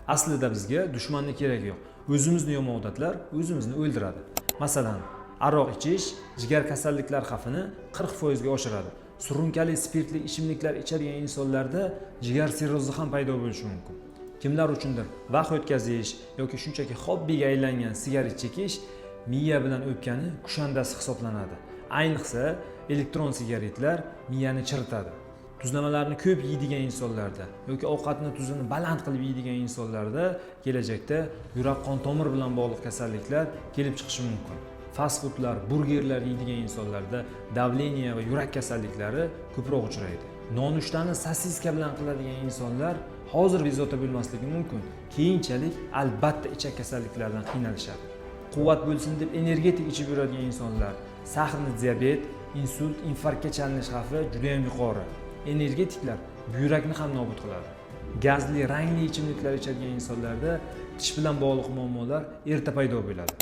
Aslida bizga dushmanni keragi yo'q. O'zimizni yomon odatlar o'zimizni o'ldiradi. Masalan, aroq ichish jigar kasalliklar xavfini 40% ga oshiradi. Surunkali spirtli ichimliklar ichadigan insonlarda jigar sirrozi ham paydo bo'lishi mumkin. Kimlar uchundir vaqt o'tkazish yoki shunchaki hobbiga aylangan sigaret chekish miya bilan o'pkani kushandasi hisoblanadi. Ayniqsa elektron sigaretlar miyani chiritadi. Tuzlamalarni ko'p yeydigan insonlarda yoki ovqatni tuzini baland qilib yeydigan insonlarda kelajakda yurak qon tomir bilan bog'liq kasalliklar kelib chiqishi mumkin. Fast foodlar, burgerlar yeydigan insonlarda давление va yurak kasalliklari ko'proq uchraydi. Nonushtani sosiska bilan qiladigan insonlar hozir bezovta bo'lmasligi mumkin, keyinchalik albatta ichak kasalliklaridan qiynalishadi. Quvvat bo'lsin deb energetik ichib yuradigan insonlar сахарный diabet, insult, infarktga chalinish xavfi juda yam yuqori. Energetiklar buyrakni ham nobud qiladi. Gazli, rangli ichimliklar ichadigan insonlarda tish bilan bog'liq muammolar erta paydo bo'ladi.